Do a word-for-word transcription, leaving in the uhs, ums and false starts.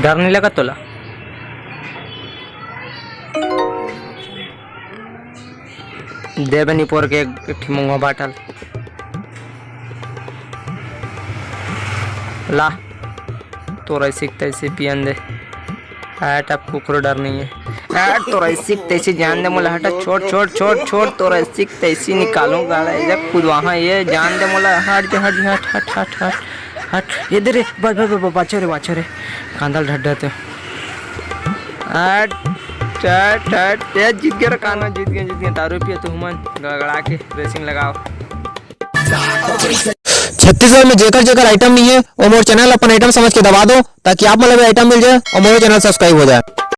डर नहीं लगा तोला? देबे निपोर के एक, एक ठी मुंगवा बाटल। ला, तोर ऐसी के तैसी पियन दे। हट, अब कुकरो डर नहीं है। हट, तोर ऐसी के तैसी जान दे मोला, हटा, छोड़, छोड़, छोड़, छोड़, तोर ऐसी के तैसी निकालूं गाड़ा, ये खुद वहाँ ये जान दे मोला, हट दे, हट, हट, हट, हट, हट, हट, ये दे रे, ब-, ब-, ब-, ब-, बाचो रे, बाचो रे, कांदल ढड्डा ते। हट, हट, हट, ये जीत गया रे कान्हा, जीत गया, जीत गया, दारू पियो तुमन, गड़गड़ा के racing लगाओ। छत्तीसगढ़ में जेकर जेकर item नहीं है, वो मोर channel अपन item समझ के दबा दो, ताकि आप मन ला भी item मिल जाए और मोर channel subscribe हो जाए।